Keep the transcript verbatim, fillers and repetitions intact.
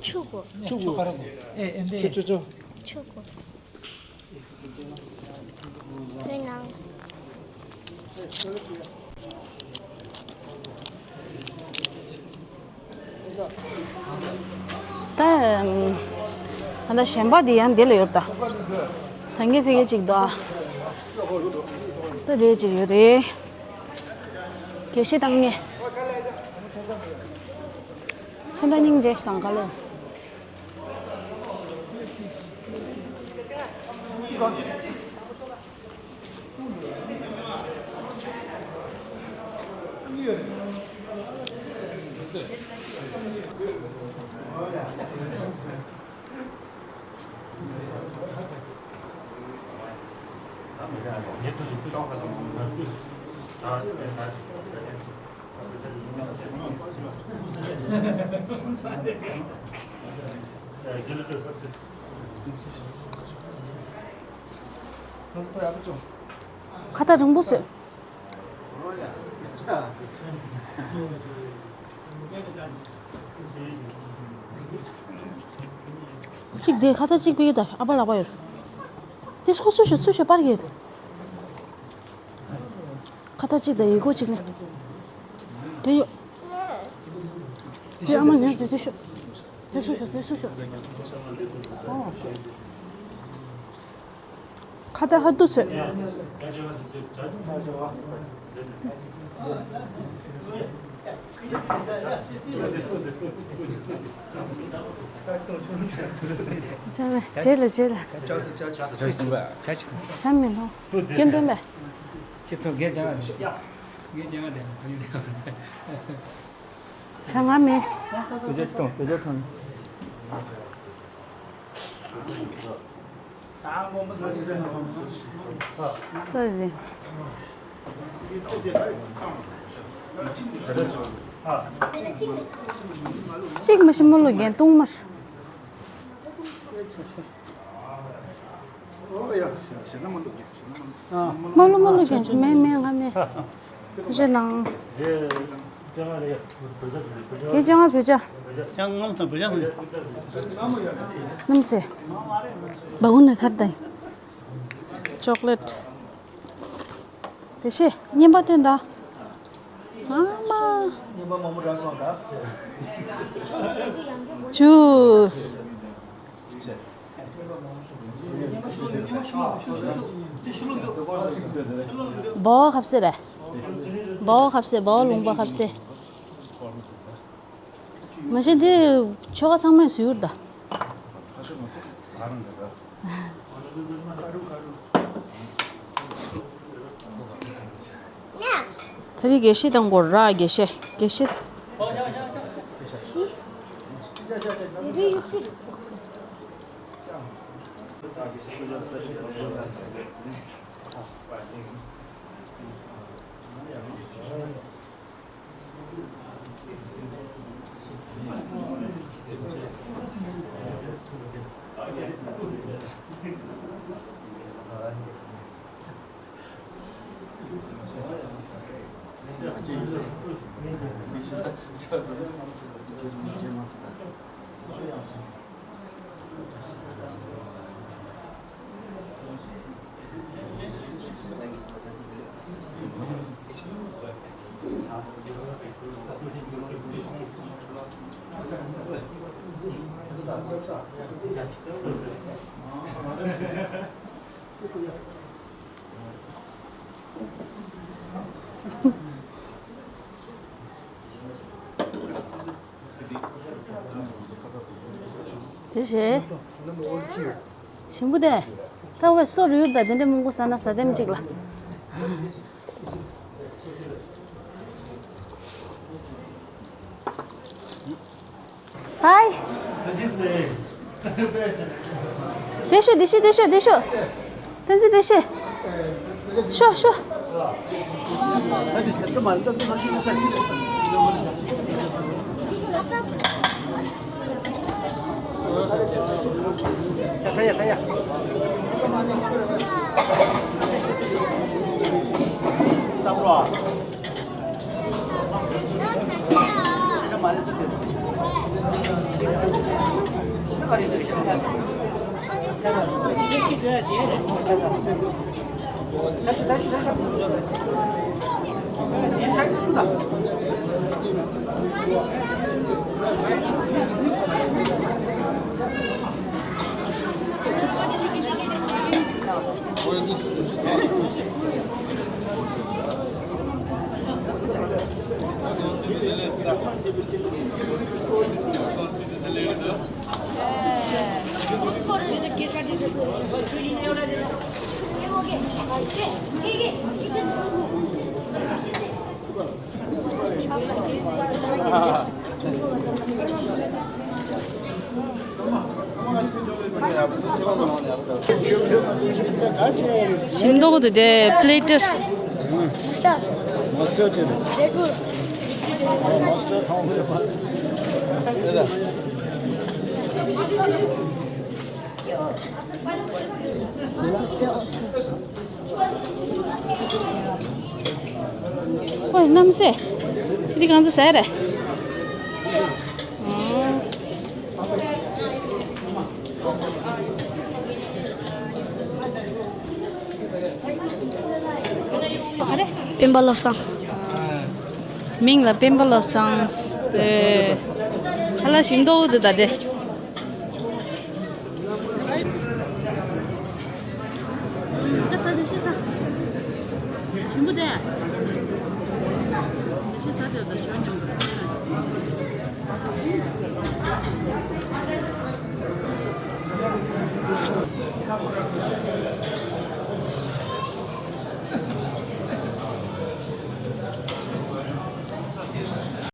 ཆུ་གོ། ཆུ་གོ། ཨེ་ཨེ་འདི། ཆུ་ཆུ་ཆུ། ཆུ་གོ། ཡོད་ན། ད། ད་ལྟ་གཞན་པ་འདི་ཡང་འདི་ལ་ཡོད་ད། ད་ངས་ཕ་གི་གཅིག་འདུག་ཨ། ད་དེ་གཅིག་ཡོད་རེད། དགེ་བཤེས་བཏང་ནས། ཚོན་ཁྲ་སྙིང་རྗེ་ཞིག་དང་ག་ལེ། ཁ་བཏགས་རིང་པོ་བཟོས། གཅིག་དེ་ཁ་བཏགས་གཅིག་པིག་ད་ཨ་པ་ལག་པ་ཡོད། དེ་སོ་སོ་ཤོ་སོ་ཤོ་པར་གྱིས། ཁ་བཏགས་གཅིག་དང་ཡིག་མགོ་གཅིག་ནས། དེ་ཡོད། དེ་ཨ་མ་ཉོས་དེ་དེ་ཤོ། དེ་སོ་ཤོ་དེ་སོ་ཤོ། ཨོ། ཁ་བཏགས་ཧ་ཏུ་ཚོད། རྗེས་ལ་རྗེས་ལ། ཆ་མི་ནོ། སྐྱོན་འདོན་པས། ཆ་ང་མེད། ལྟོས་ཟིན། གཅིག་མ་ཤི་མོ་ལོ་རྒན་ཏུང་མར། མ་ལོ་མ་ལོ་རྒན་མེད་མེད་ང་མེད། ཐུགས་རྗེ་གནང་། དེ་ལྕང་བོད་ཇ། ལྕང་ངམ་དང་བོད་ཇ་ནི། སྣུམ་སེ། སྦ་ཁུང་ནས་ཁར་དང་། ཅོག་ལེཊ། དེ་ཤེ་རྔན་པ་སྟོན་ད། ཨ་མ། རྔན་པ་མང་པོ་རག་སོང་ད། ཇུས། སྦ་བ་ཁབ་སེ་རེད། སྦ་བ་ཁབ་སེ་སྦ་བ་ལུང་པ་ཁབ་སེ། མ་གཞི་འདི་ཆོ་ག་ཚང་མས་བཟོས་ཡོད་ད། ད་རེས་དགེ་བཤེས་དང་སྐོར་ར་དགེ་བཤེས་དགེ་བཤེས། དེ་བྱས། ཞིམ་པོ་དེ། ད་བས་སོ་རུལ་ད་དེ་འདྲ་མང་པོ་ཟ་ན་ཟ་དེམ་ཅིག་ལ། ཧའི། དེ་ཤོད་དེ་ཤོད་དེ་ཤོད་དེ་ཤོད། བསྟན་འཛིན་དེ་ཤོད། ཤོད་ཤོད། ཞིམ་མདོག་དེ་དེ་པླེ་ཊར། མ་སི་ཊར། མ་སི་ཊར་དེ་རེད། མ་སི་ཊར་ཐང་དེ་པ། ཨོ་གནམ་སེ། འདི་གང་ཚ་ཟེར་རེད། སྤེན་པ་བློ་བཟང་། མིང་ལ་སྤེན་པ་བློ་བཟང་། ཨེ། ཁ་ལག་ཞིམ་མདོག་འདུག་ད་དེ། ད་ཟ་དེ་ཤི་ཟ། ཞིམ་པོ་དེ། དེ་ཤི་ཟ་དེ་ད་ཞོན་ཉམས་པོ།